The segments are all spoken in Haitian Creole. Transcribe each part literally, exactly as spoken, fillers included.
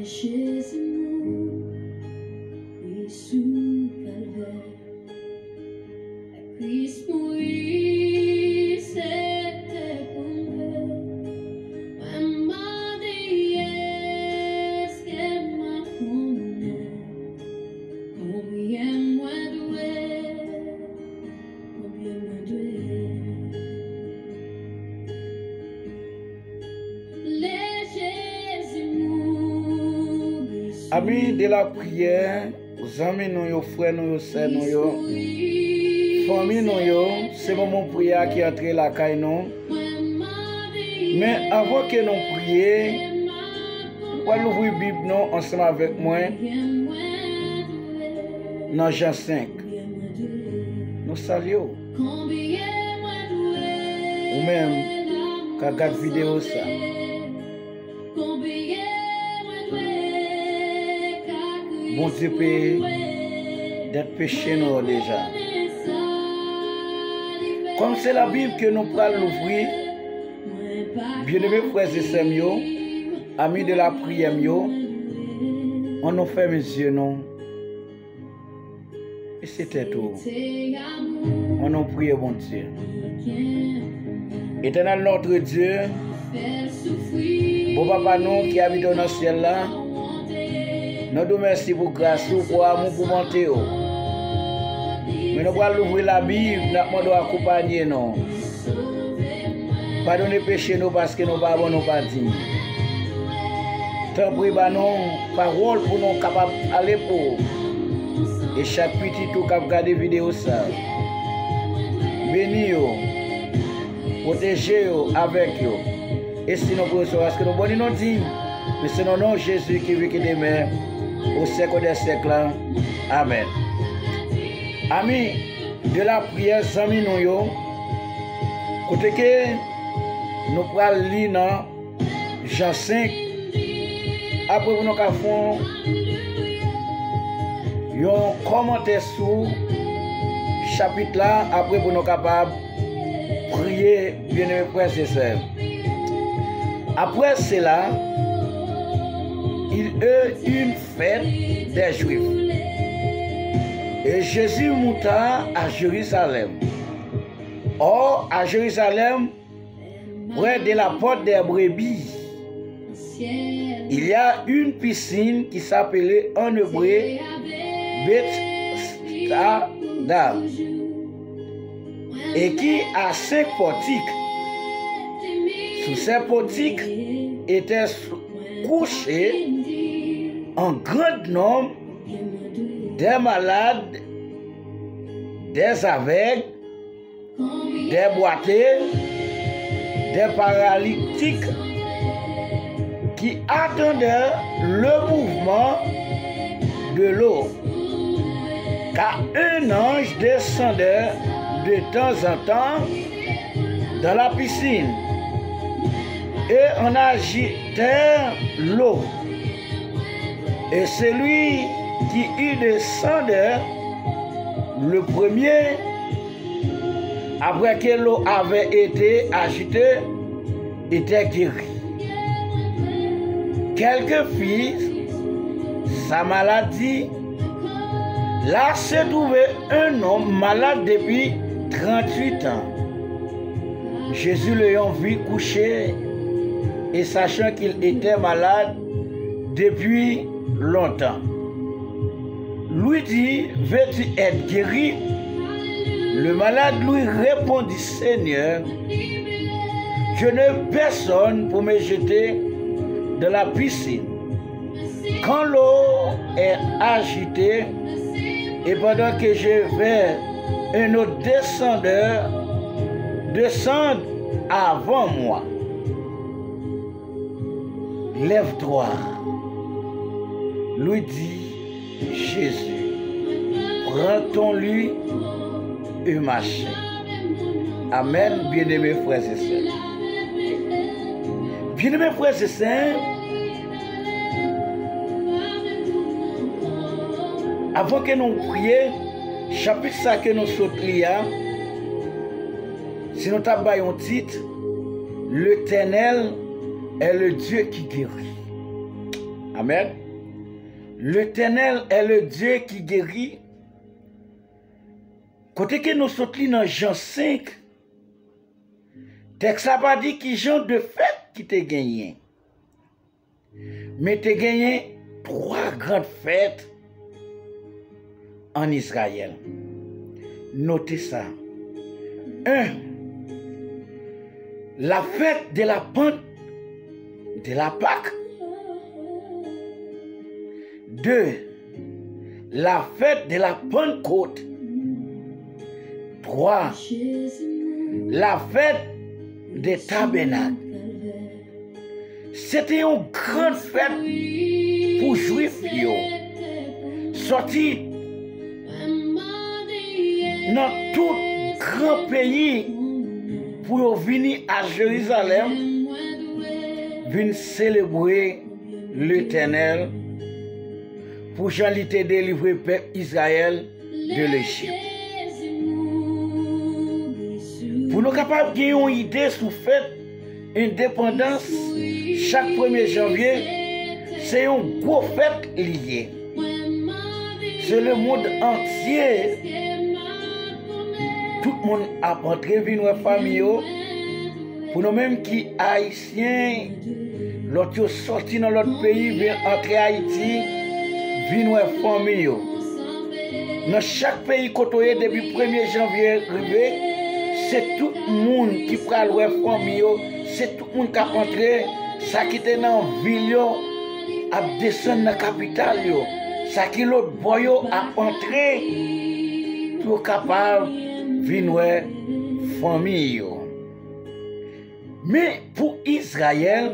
Jezi mouri sou Kalvè. Kris mouri, se te pou mwen. Mwen mande, èske m ap konnen konbyen mwen dwe? Konbyen mwen dwe? Lè Jezi mouri sou Ami de la priyè, zanmi nou yo, frè nou yo, sè nou yo, fanmi nou yo, se moman priyè a ki antre lakay nou. Men anvan ke nou priye, nou pral louvri Bib nou ansanm avèk mwen nan Jan senk. Nou salye w. Ou menm k ap gad videyo sa. Bondye peye dèt peche nou yo deja. Kòm se Labib ke nou pral louvri, byeneme frè e sè m yo, ami de la priyè m yo, ann nou fèmen zye nou. E se tèt ou. Ann nou priye Bondye. Éternel notre Dieu, bon Papa nou ki abite nan syèl la, nou di w mèsi pou gras ou, pou amou, pou bonte w. Men nou pral louvri Labib, n ap mande w akonpaye nou. Padone peche nou paske nou pa bon, nou pa diy. Tanpri, ba nou pawòl pou nou kapab pale pou ou. E chak pitit ou k ap gade videyo sa, beni yo, pwoteje yo avèk yo. E si nou priye sa, paske nou bon e nou diy, men se nan non Jezi ki viv, ki demeure au siècle des siècles la. Amèn. Ami de la priyè, zanmi nou yo, kote ke nou pral li nan Jan senk, apre pou nou ka fè yon, yon kòmantè sou chapit la, apre pou nou kapab priye, byeneme frè e sè. Après cela, il eut une fête des Juifs. Et Jésus monta à Jérusalem. Or, à Jérusalem, près de la porte des brebis, il y a une piscine qui s'appelait en hébreu Bethesda et qui a cinq portiques. Sous ces portiques étaient couchés en grand nombre des malades, des aveugles, des boiteux, des paralytiques qui attendaient le mouvement de l'eau. Car un ange descendait de temps en temps dans la piscine et en agitait l'eau. Et celui qui y descendait le premier, après que l'eau avait été agitée, était guéri. Quelqu'un fit sa maladie. Là se trouvait un homme malade depuis trente-huit ans. Jésus l'ayant vu couché et sachant qu'il était malade depuis longtemps, lui dit, veux-tu être guéri? Le malade lui répondit, Seigneur, je n'ai personne pour me jeter dans la piscine quand l'eau est agitée, et pendant que je vais, un autre descendeur descend avant moi. Lève-toi, lui dit Jésus, prends ton lit et marche. Amèn, byeneme frè e sè. Byeneme frè e sè, avan ke nou priye, chapit sa ke nou sot li a, si nou ta bay yon tit, L'Éternel est le Dieu qui guérit. Amen. L'Éternel est le Dieu qui guérit. Kote ke nou sot li nan Jan senk, tèks la pa di ki jan de fèt ki te genyen. Men te genyen twa gran fèt an Izrayèl. Note sa. Un, la fête de la Pente, de la Pâque. Deux, la fête de la Pentecôte. Trois, la fête des Tabernacles. Se te yon gran fèt pou Jwif yo. Sòti nan tout gran peyi pou yo vini a Jerizalèm, vin selebre Letènèl pou jan li te delivre pèp Izrayèl de Lejip. Pou nou kapab gen yon ide sou fèt endepandans, chak premye janvye, se yon gwo fèt li ye. Se lemonn antye. Tout moun ap antre vin wè fanmi yo. Pou nou menm ki Ayisyen, lòt yo sòti nan lòt peyi, vin antre Ayiti, vin wè fanmi yo. Nan chak peyi kote w ye, depi premye janvye rive, se tout moun ki pral wè fanmi yo, se tout moun k ap antre, sa ki te nan vil yo ap desann nan kapital yo, sa ki lòt bò yo ap antre pou yo kapab vin wè fanmi yo. Men pou Izrayèl,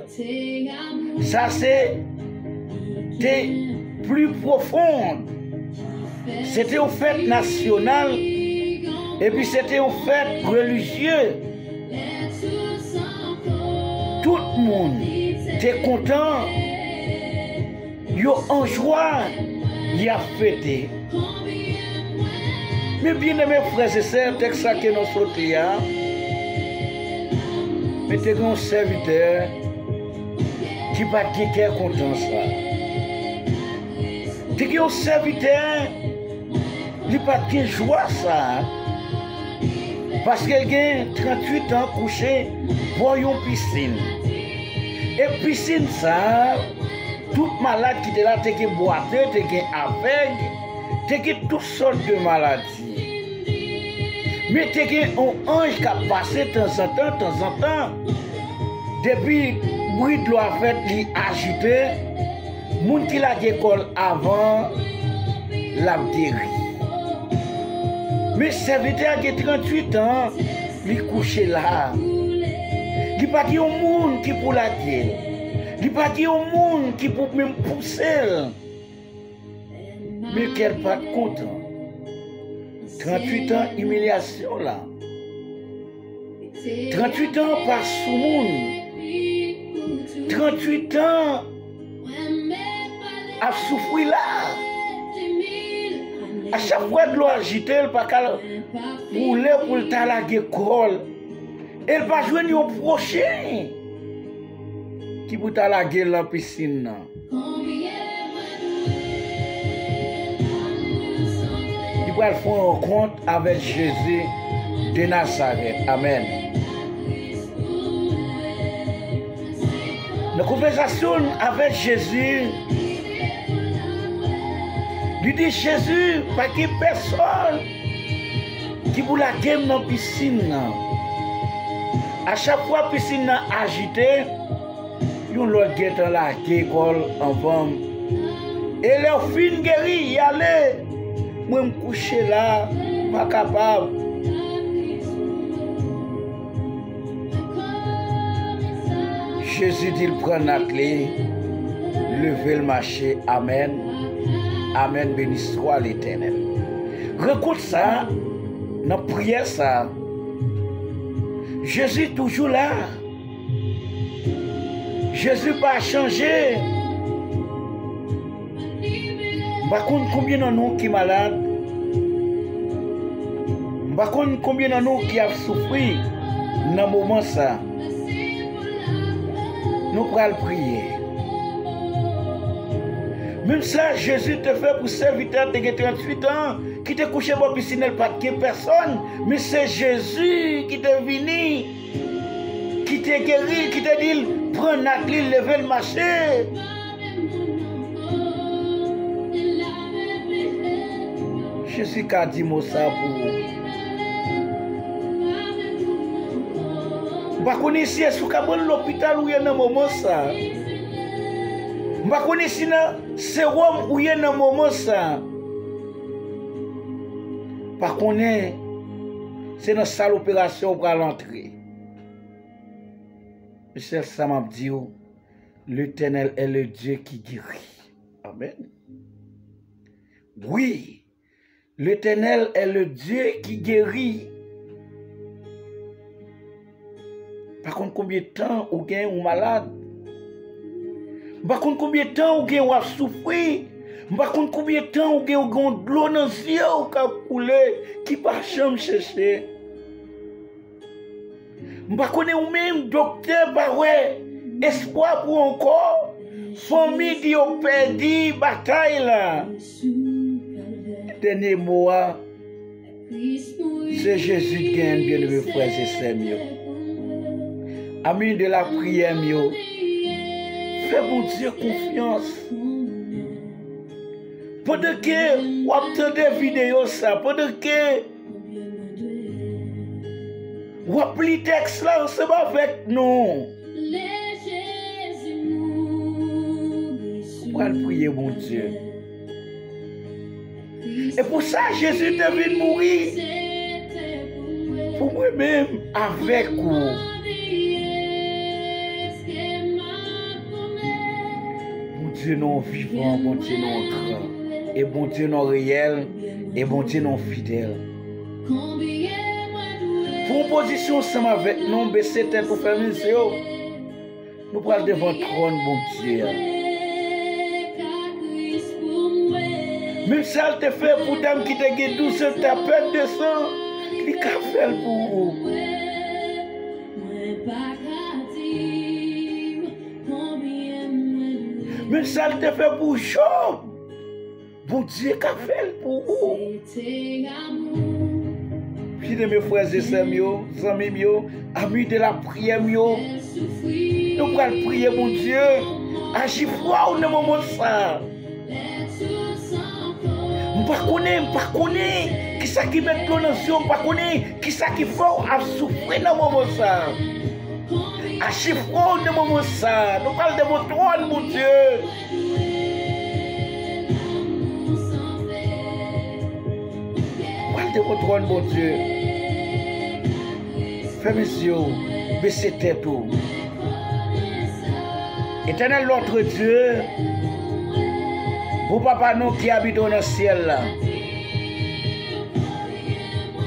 sa se te pli pwofon. Se te yon fèt nasyonal, epi se te yon fèt relijye. Tout moun te kontan, yo an jwa, y ap fete. Men byeneme frè e sè, tèks sa ke nou sot li a, men te gen yon sèvitè ki pa t gen kè kontan sa. Te gen yon sèvitè, li pa t gen jwa sa, paske l gen tranntuit an kouche bò yon pisin. E pisin sa, tout malad ki te la, te gen bwate, te gen avèg, te gen tout sòt de maladi. Men te gen yon anj k ap pase tanzantan, tanzantan. Depi bri dlo a fèt, li ajite, moun ki lage kò l avan, l ap geri. Men sèvitè a gen tranntuit an, li kouche la. Li pa gen yon moun ki pou lage l. Li pa gen yon moun ki pou menm pouse l. Men kè l pa t kontan. Tranntuit an imilyasyon la. Tranntuit an pa sou moun. Tranntuit an ap soufri la. A chak fwa dlo ajite, l pa ka woule pou l ta lage kò l. E l pa jwenn yon pwochen ki pou ta lage l nan pisin nan. Li pral fè yon rankont avèk Jezi de Nazarèt. Amèn. Nan konvèsasyon l avèk Jezi, li di, Jezi, pa gen pèsonn ki pou lage m nan pisin nan. A chak fwa pisin nan ajite, yon lòt gentan lage kò l anvan m. E lè w fin geri, y ale. Mwen, m kouche la, m pa kapab. Jezi di l, pran nat li, leve l mache. Amèn. Amèn. Beni swa Letènèl. Rankont sa, nan priyè sa, Jezi toujou la. Jezi pa chanje. M pa konn konbyen nan nou ki malad. M pa konn konbyen nan nou ki ap soufri nan moman sa. Nou pral priye. Menm sa Jezi te fè pou sèvitè a te gen tranntuit an, ki te kouche bò pisin nan, li pa t gen pèsonn, men se Jezi ki te vini, ki te geri l, ki te di l, "Pran nat li, leve l mache." Jezi ka di mo sa pou ou. M pa konnen si e sou kabann lopital ou ye nan moman sa. M pa konnen si nan sewòm ou ye nan moman sa. Pa konnen se nan sal operasyon ou pral antre. Men sèl sa m ap di w, Letènèl est le Dieu qui guérit. Amèn. Wi, Letènèl est le Dieu qui guérit. Pa konn konbyen tan ou gen ou malad. M pa konn konbyen tan ou gen w ap soufri. M pa konn konbyen tan ou gen ou gen yon dlo nan zye w k ap koule, ki pa janm seche. M pa konnen ou menm, doktè pa wè espwa pou ou ankò. Fanmi di yo pèdi batay la. Dènye mo a, se Jezi k genyen l, byeneme frè e sè m yo. Ami de lapriyè m yo, fè Bondye konfyans. Pandan ke w ap tande videyo sa, pandan ke w ap li tèks la ansanm avèk nou, ou pral priye Bondye. E pou sa Jezi te vin mouri, pou mwen menm avèk ou. Bondye nou vivan, Bondye nou gran, e Bondye nou reyèl, e Bondye nou fidèl. Pran pozisyon ansanm avèk nou, bese tèt ou, fèmen zye w. Nou pral devan twòn Bondye a. Menm sa l te fè pou dam ki te gen douz an t ap pèd de san, li ka fè l pou ou. Menm sa l te fè pou Jòb, Bondye ka fè l pou ou. Byeneme frè e sè m yo, zanmi m yo, ami de lapriyè m yo, nou pral priye Bondye. Aji fò w nan moman sa. M pa konnen, m pa konnen kisa ki met dlo nan zye w, m pa konnen kisa ki fè w ap soufri nan moman sa. Aji fò w nan moman sa. Nou pral devan twòn Bondye. Pral devan twòn Bondye. Fèmen zye w, bese tèt ou. Éternel notre Dieu, bon Papa nou ki abite nan syèl la,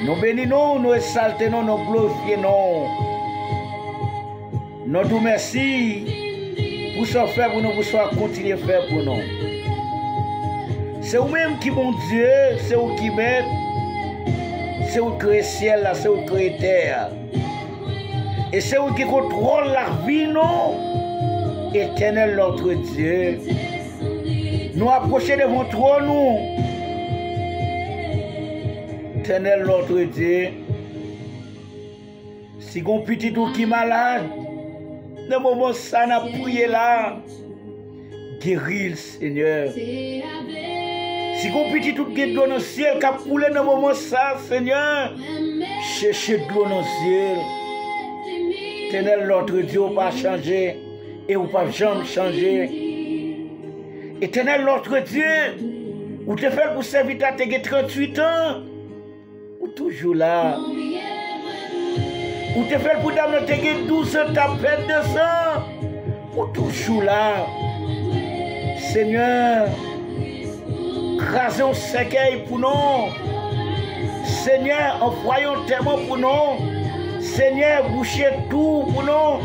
nou beni nou, nou egzalte nou, nou glorifye nou. Nou di w mèsi pou sa w fè pou nou, pou sa w ap kontinye fè pou nou. Se ou menm ki Bondye, se ou ki mèt, se ou k kreye syèl la, se ou k kreye tè a. E se ou ki kontwòl lavi nou, Éternel notre Dieu. Nou apwoche devan twòn ou, Éternel notre Dieu. Si gon pitit ou ki malad, nan moman sa n ap priye la, geri l, Senyè. Si gon pitit ou ki gen dlo nan zye l k ap koule nan moman sa, Senyè, chèche dlo nan zye l. Éternel notre Dieu, ou pa chanje e ou p ap janm chanje. Éternel notre Dieu, ou te fè l pou sèvitè a te gen tranntuit an. Ou toujou la. Ou te fè l pou dam nan te gen douz an t ap pèd de san. Ou toujou la. Senyè, kraze yon sèkèy pou nou. Senyè, anvwaye yon tèmon pou nou. Senyè, bouche tou pou nou.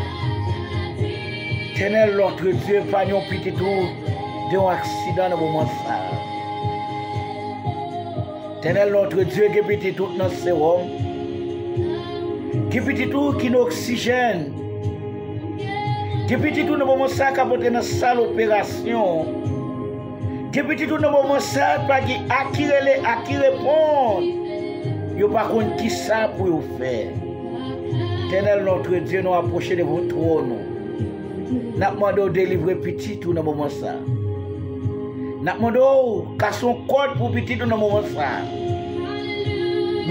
Éternel notre Dieu, epanye yon pitit ou de yon aksidan nan moman sa. Éternel notre Dieu, gen pitit ou nan sewòm. Gen pitit ou ki nan oksijèn. Gen pitit ou nan moman sa k ap antre nan sal operasyon. Gen pitit ou nan moman sa, pa gen a ki rele, a ki reponn. Yo pa konn kisa pou yo fè. Etènèl Notre Dieu, nou apwoche devan twòn ou. N ap mande w delivre pitit ou nan moman sa. N ap mande w kase yon kòd pou pitit ou nan moman sa.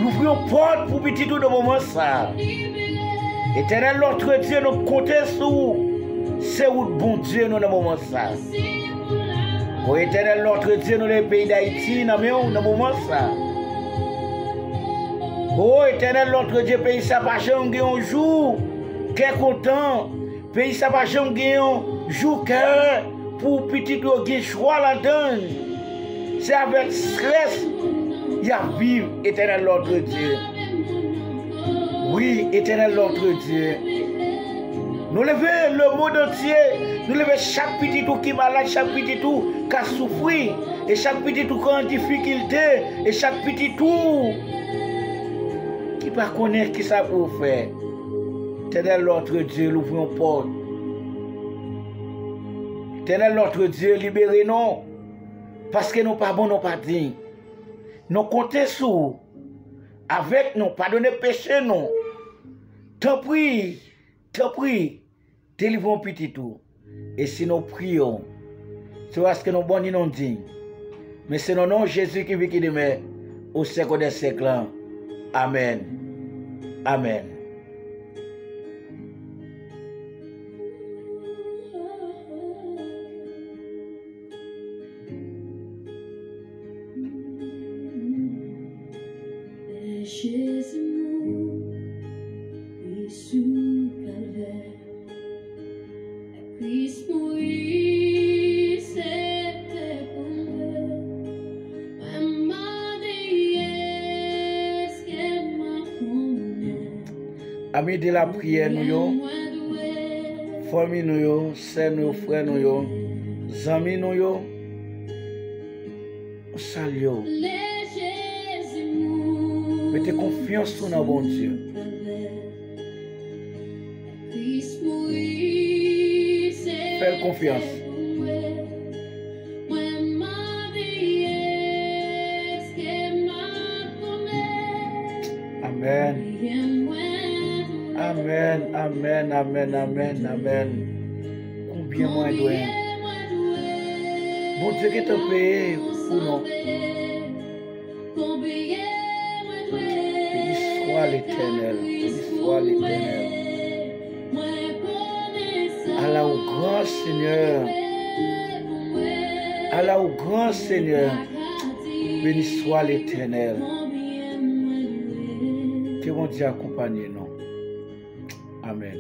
Louvri yon pòt pou pitit ou nan moman sa. Etènèl Notre Dieu, nou konte sou ou. Se ou k Bondye nou nan moman sa. O Etènèl Notre Dieu, nou leve peyi Dayiti nan men w nan moman sa. O Etènèl Notre Dieu, peyi sa pa janm gen yon jou kè kontan. Peyi sa pa janm gen yon jou kè pou pitit yo gen jwa ladan l. Se avèk estrès y ap viv, Etènèl Notre Dieu. Wi, Etènèl Notre Dieu. Nou leve lemonn antye, nou leve chak pitit ou ki malad, chak pitit ou k ap soufri, e chak pitit ou k an difikilte, e chak pitit ou ki pa konnen kisa pou w fè. Etènèl Notre Dieu, louvri yon pòt. Etènèl Notre Dieu, libere nou, paske nou pa bon, nou pa diy. Nou konte sou ou. Avèk nou, padone peche nou. Tanpri, tanpri, delivre yon pitit ou. E si nou priye w, se paske nou bon ni nou diy. Men se nan non Jezi ki viv, ki demè o syèk dè syèk lan. Amèn. Amèn. Lè Jezi mouri sou Kalvè, lè Kris mouri, se te pou mwen. Mwen mande, èske m ap konnen? Ami de lapriyè nou yo, fanmi nou yo, sè nou yo, frè nou yo, zanmi nou yo, nou salye w. Mete konfyans ou nan Bondye. Fè l konfyans. Amèn. Amèn, amèn, amèn, amèn, amèn, amèn. Konbyen mwen dwe? Bondye gentan peye pou nou. Béni soit l'Éternel, béni soit l'Éternel. À la au grand Seigneur. À la au grand Seigneur. Béni soit l'Éternel. Ke Bondye akonpanye nou. Amèn.